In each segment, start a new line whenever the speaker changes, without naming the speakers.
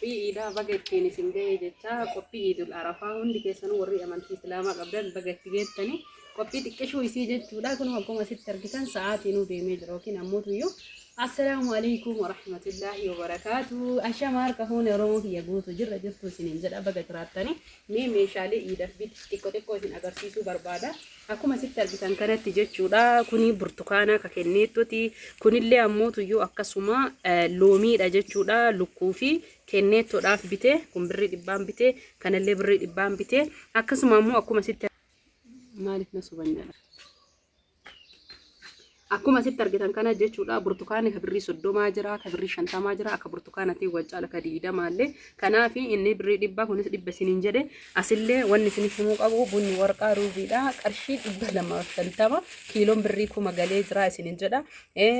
Qophii iidaa baga ittiin isin ga'e jecha, qophii Iidul Arafaa hundi keessanuu warri amantii Islaamaa qabdan baga itti geettani. Qophii xiqqishuu isii jechuudha. Kun akkuma asitti argitan sa'aatiinuu deemee jira yookiin ammoo Assalaamu alaikum warahmatullaahi wabarakaatu. Ashama harka fuune, Oromoo kiyya guutu jirra jirtu isiniin jedha, baga jiraattani. Mee meeshaalee iidaaf bit xiqqoo xiqqoo isin agarsiisuu barbaada. Akkuma asitti argitan kanatti jechuudha. Kuni burtukaana ka kenneettooti. Kunillee ammoo tuyyuu akkasuma loomiidha jechuudha. Lukkuu fi kenneettoodhaaf bite. Kun birrii 100n bite. Kanallee birrii 100n bite. Akkasuma ammoo akkuma asitti maaliif na soban jedha. Akkuma asitti argitan kana jechuudha, burtukaanni ka birrii 30 jira, ka birrii 50 jira, akka burtukaanatiin wal caala ka 20llee. Kanaaf inni birrii 100, kunis 100 isiniin jedhe. Asillee wanni isiniif himuu qabu, bunni warqaa ruubiidha. Qarshii 250, kiiloon birrii 1000 galee jira isiniin jedha.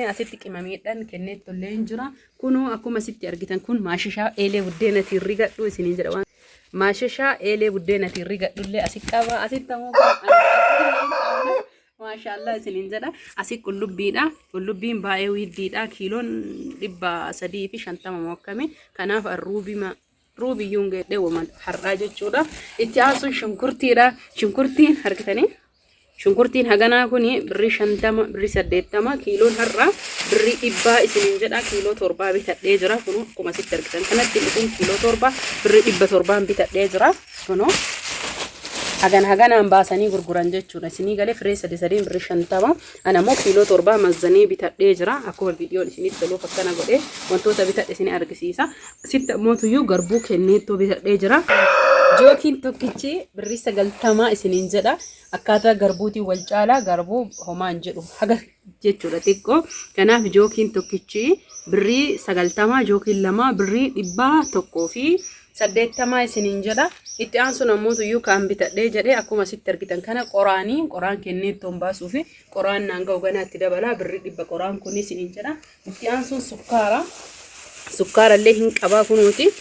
Asitti qimamiidhaan kenneettollee hin jira. Kunoo akkuma asitti argitan kun maashishaa eelee buddeenatiin rigadhu isiniin jedha waan. Maashishaa eelee buddeenatiin rigadhullee asi qaba. Asitti ammoo kun maashaallah isiniin jedha. Asi qullubbiidha. Qullubbiin baay'ee wiiddiidha. Kiiloon 350 moo akkami. Kanaaf ruubima ruubiyyuun geedhee wama har'aa jechuudha. Itti aansuun shunkurtiidha. Shunkurtiin argitanii? Shunkurtiin haganaa kun birrii 50, birrii 80, kiiloon har'a birrii 100 isiniin jedha. Kiiloo 7 bitadhee jira. Kun akkuma asitti argitan kanatti inni kun kiiloo 7 birrii 700n bitadhee jira. Kunoo hagan haganaan baasanii gurguran jechuudha. Isinii galee, firee sadi sadiin birrii 50. Ana immoo kiiloo 7 mazzanee bitadhee jira. Akkuma viidiyoon isinitti toluuf akkana godhee wantoota bitadhe isinii argisiisa. Asitti ammoo tuyyuu garbuu kenneettoo bitadhee jira. Jookiin tokkichi birrii 90 isiniin jedha. Akkaataa garbuutiin wal caalaa, garbuu homaan jedhu haga jechuudha xiqqoo. Kanaaf jookiin tokkichi birrii 90, jookiin lama birrii 180 isiniin jedha. Itti aansuun ammoo tuyyuu kaan bitadhee jedhee, akkuma asitti argitan kana qoraanii, qoraan kennee ittoon baasuu fi qoraan naan ga'u ganaa itti dabalaa, birrii 100 qoraan kun isiniin jedha. Itti aansuun sukkaara. Sukkaara illee hin qabaa kunuuti.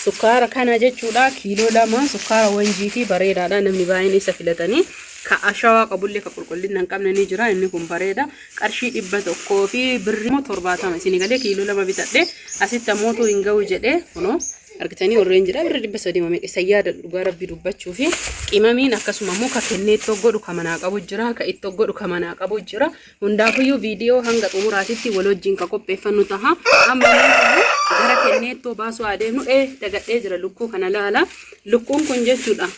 Sukkaara kana jechuudha kiiloo 2, sukkaara Wanjiitii bareedaadha, namni baay'een isa filatanii. Ka ashawaa qabullee ka qulqullina hin qabne ni jira, inni kun bareeda. Qarshii 100 fi birrii immoo 70 isinii galee kiiloo 2 bitadhe. Asitti ammoo hin ga'u jedhee, kunoo argitanii warreen jira birrii 300 meeqa isa yaada, dhugaa rabbii dubbachuu fi qimamiin akkasuma immoo ka kennee ittoo godhu ka manaa qabu jira, ka ittoo godhu ka manaa qabu jira. Hundaafuyyuu viidiyoo hanga xumuraatitti wal wajjin ka qopheeffannu taha. Amma immoo gara kenneettoo baasuu adeemnu. Dagadhee jira, lukkuu kana laala. Lukkuun kun jechuudha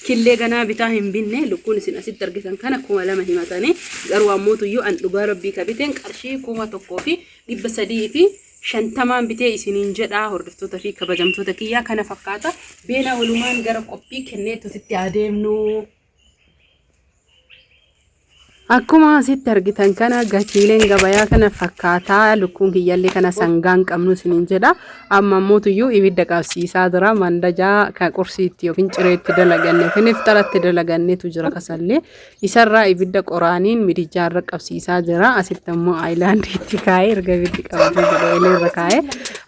killee ganaa bitaa hin binne. Lukkuun isin asitti argitan kana 2000 himatanii, garuu ammoo tuyyuu an dhugaa rabbii ka biteen qarshii 1350n bitee isiniin jedha. Hordoftoota fi kabajamtoota kiyyaa, kana fakkaata. Beenaa walumaan gara qophii kenneettotitti adeemnu. Akkuma asitti argitan kana gatiileen gabayaa kana fakkaataa, lukkuun kiyyallee kana sangaan qabnu isiniin jedha. Amma ammoo tuyyuu ibidda qabsiisaa jira. Mandajaa kan qursiitti yookiin cireetti dalaganne yookiin iftaratti dalagannetu jira kasallee. Isarraa ibidda qoraaniin midijjaarra qabsiisaa jira. Asitti ammoo aayilaandiitti kaa'ee, erga ibiddi qabatee jedhee eleerra kaa'ee.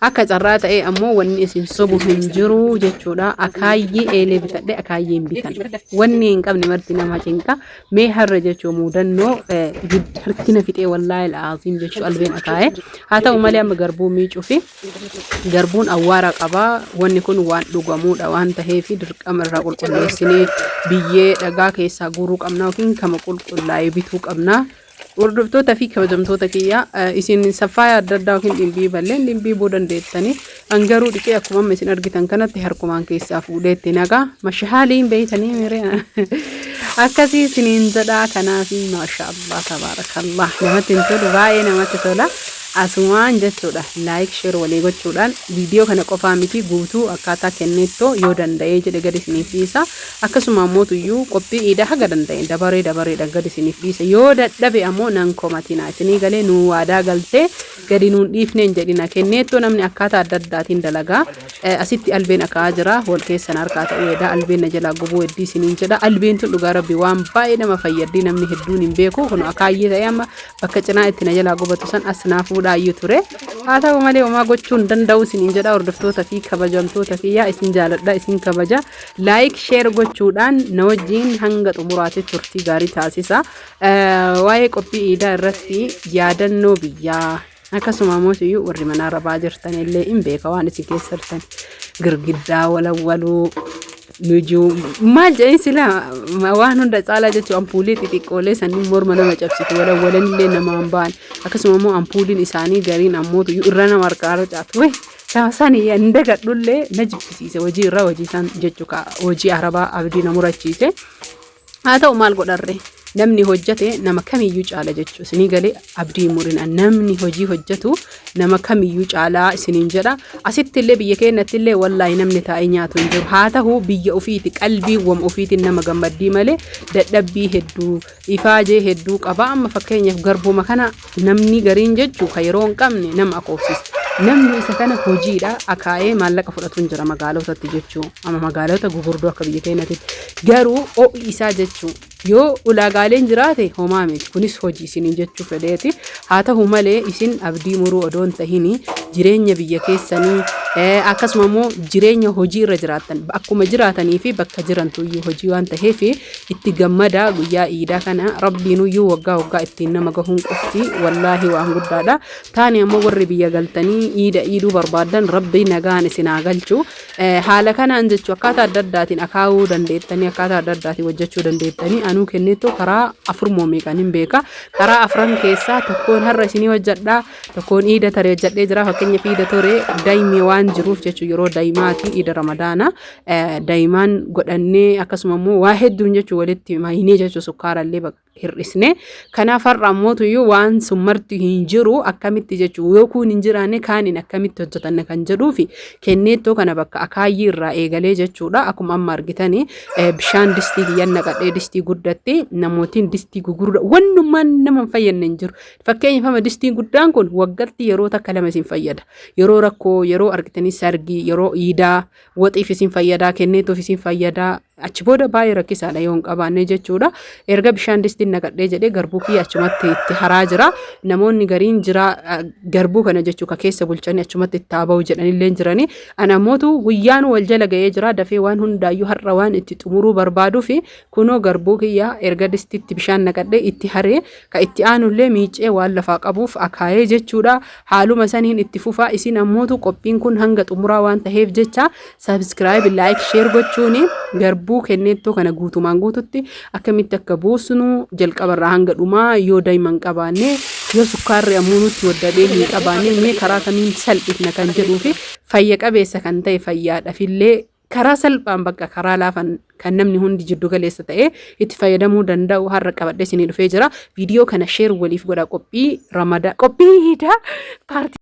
Akka carraa ta'ee ammoo wanni isin sobu hin jiru jechuudha. Akaayyee eelee bitadhe, akaayyee hin bitan. Wanni hin qabne marti nama cinqa. Mee har'a jechuun mudannoo ibidda harkina fixee, wallaahi al'aaziim jechuu albeen akaa'e. Haa ta'u malee amma garbuu miicuu fi garbuun awwaara qabaa. Wanni kun waan dhugamuudha waan ta'eef dirqama irraa qulqulleessinee biyyee dhagaa keessaa guuruu qabna yookiin kama qulqullaa'ee bituu qabna. Hordoftoota fi kabajamtoota kiyya, isin saffaaya adda addaa yookiin dhimbii balleen dhimbiibuu dandeettanii. An garuu dhiqee akkuma amma isin argitan kanatti harkumaan keessaa fuudheetti nagaa mashahaaliin beeytanii miree akkasii isiniin jedhaa. Kanaaf maasha Allah, tabaarakallah, namatti hin tolu, baay'ee namatti tola. Asumaan jechuudha like, share walii gochuudhaan viidiyoo kana qofaa miti, guutuu akkaataa kenneettoo yoo danda'ee jedhe gadi isiniif dhiisa. Akkasuma ammoo tuyyuu qophii iidaa haga danda'een dabaree dabareedhaan gadi isiniif dhiisa. Yoo dadhabe ammoo nan komatina. Isinii galee, nuu waadaa galtee gadi nuun dhiifneen jedhina. Kenneettoo namni akkaataa adda addaatiin dalagaa. Asitti albeen akaa'aa jira. Wal keessan harkaa ta'uu edaa albeen na jalaa gubuu heddii isiniin jedha. Albeen tun dhugaa rabbi waan baay'ee nama fayyaddi, namni hedduun hin beeku. Kun akaayyee ta'ee amma bakka cinaa itti na jalaa gubatu san as naa fuudhaayyuu ture. Haa ta'u malee homaa gochuu hin danda'u isiniin jedha. Hordoftoota fi kabajamtoota kiyyaa, isin jaaladha, isin kabaja. Like, share gochuudhaan na wajjin hanga xumuraatti turtii gaarii taasisa. Waa'ee qophii iidaa irratti yaadannoo biyyaa. Akkasuma ammoo iyyuu warri mana arabaa jirtan illee hin beeka waan isin keessa jirtan. Girgiddaa walawwaluu, nujuu maal jedhin sila waan hunda caalaa jechuun ampuulii xixiqqoolee sanniin morma nama cabsitu walawwalan illee namaan ba'an. Akkasuma immoo ampuuliin isaanii gariin ammoo irra nama harkaa harcaatu. Wee sani hin dagadhullee na jibbisiise hojii irraa hojii isaan jechuu hojii arabaa abdii na murachiise. Haa ta'u, maal godharre, namni hojjete nama kamiyyuu caala jechuu isinii galee. Abdii murina, namni hojii hojjetu nama kamiyyuu caalaa isiniin jedha. Asitti illee, biyya keenyatti illee, wallaahi namni taa'ee nyaatu hin jiru. Haa ta'u, biyya ofiiti qalbii wam ofiitiin nama gammaddii malee dadhabbii hedduu, ifaajee hedduu qaba. Amma fakkeenyaaf garbuma kana namni gariin jechuu ka yeroo hin qabne nama akoofsisa. Namni isa kana hojiidha akaa'ee maallaqa fudhatu hin jira magaalotatti jechuu, amma magaalota gugurdoo akka biyya keenyatti. Garuu ho'i isaa jechuu yoo ulaagaaleen jiraate homaa miti, kunis hojii isiniin jechuu fedheeti. Haa ta'u malee, isin abdii muruu odoo hin tahini jireenya biyya keessanii, akkasuma immoo jireenya hojii irra jiraattan, akkuma jiraatanii fi bakka jirantuyyuu hojii waan taheef itti gammadaa. Guyyaa iidaa kana rabbiinuyyuu waggaa waggaa ittiin nama gahuun qofti wallaahi waan guddaadha. Taani ammoo warri biyya galtanii iida iiduu barbaaddan, rabbi nagaan isin haa galchu. Haala kanaan jechuu akkaataa adda addaatiin akaawuu dandeettanii, akkaataa adda addaatiin hojjechuu dandeettanii. Anuu kenneettoo karaa afur moo meeqan hin beeka. Karaa afran keessaa tokkoon har'a isinii hojjedhaa, tokkoon iida taree hojjedhee jira. Fakkeenyaaf iida ture daa'imni waan jiruuf jechuu, yeroo daa'imaati, iida ramadaana daa'imaan godhannee, akkasuma immoo waa hedduun jechuu walitti mahinee jechuu, sukkaarallee hir'isne. Kanaaf har'a ammootuyyuu waan sun marti hin jiru, akkamitti jechuu, yoo kun hin jiraanne kaaniin akkamitti hojjetanna kan jedhuufi kenneettoo kana bakka akaayyii irraa eegalee jechuudha. Akkuma amma argitanii bishaan distii kiyyan naqadhee, distii guddatti. Namootiin distii gugurda wannummaan nama hin fayyadne hin jiru. Fakkeenyaaf amma distiin guddaan kun waggatti yeroo takka lama isin fayyada. Yeroo rakkoo, yeroo argitanii sargii, yeroo iidaa, waxiif isin fayyadaa, kenneetuuf isin fayyadaa. Achi booda baay'ee rakkisaadha yoo hin qabaanne jechuudha. Erga bishaan distiin naqadhee jedhee, garbuu kiyya achumatti itti haraa jira. Namoonni gariin jira garbuu kana jechuu ka keessa bulchanii achumatti itti haa ba'u jedhanillee jirani. Ana ammootu guyyaan wal jala ga'ee jira, dafee waan hundaayyuu har'a waan itti xumuruu barbaaduu fi kunoo garbuu kiyya erga distitti bishaan naqadhee itti haree, ka itti aanullee miicee waan lafaa qabuuf akaayee jechuudha. Haaluma saniin itti fufaa. Isin ammootu qophiin kun hanga xumuraa waan ta'eef jecha subscribe, like, share gochuun garbuu kenneettoo kana guutumaan guututti akkamitti akka buusnu jalqabarraa hanga dhumaa, yoo daa'ima qabaanne, yoo sukkaarri ammoo nutti waddadee hin qabaanne, mee karaa kamiin salphifna kan jedhuu fi fayya qabeessa kan ta'e, fayyaadhafillee karaa salphaan, bakka karaa laafan kan namni hundi jiddu galeessa ta'ee itti fayyadamuu danda'u har'a qabadhee isinii dhufee jira. Viidiyoo kana share waliif godha. Qophii ramadaa, qophii iidaa paartii.